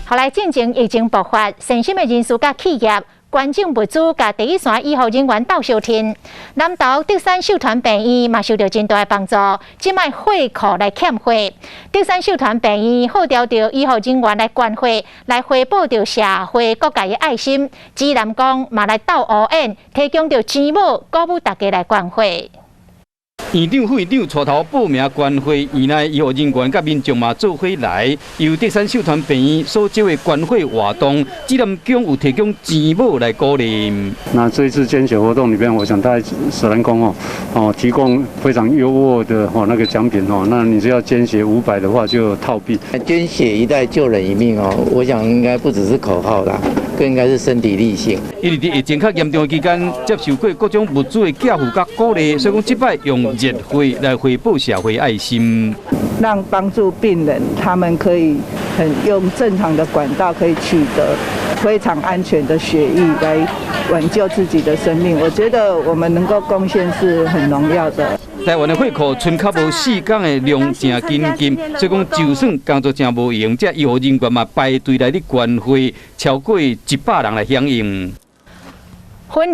後來進前疫情爆發，善心的人士佮企業捐贈物資，共第一線醫護人員鬥相挺。南投德山秀傳病院嘛受著真大的幫助，這擺血庫來欠血。德山秀傳病院號召著醫護人員來捐血，來回報著社會各界的愛心。指南宮嘛來鬥烏緣，提供著錢帽，鼓舞大家來捐血。院長、副院長帶頭報名捐血，院內醫護人員佮民眾嘛做伙來。由德山秀傳病院所招的捐血活動，指南宮有提供錢帽來鼓勵。那這一次捐血活動裡邊，我想大家指南宮哦，提供非常優渥的哦那個獎品哦。那你只要捐血500的話，就有套幣。捐血一袋救人一命哦，我想應該不只是口號啦，更應該是身體力行。因為佇疫情較嚴重的期間，接受過各種物資的寄付佮鼓勵，所以講這擺用熱血來回報社會愛心，讓幫助病人，他們可以很用正常的管道可以取得非常安全的血液來挽救自己的生命。我覺得我們能夠貢獻是很榮耀的。台灣的血庫賰較無4工的量誠緊急，所以講就算工作誠無閒，這醫護人員嘛排隊來咧捐血，超過100人來響應。婚禮。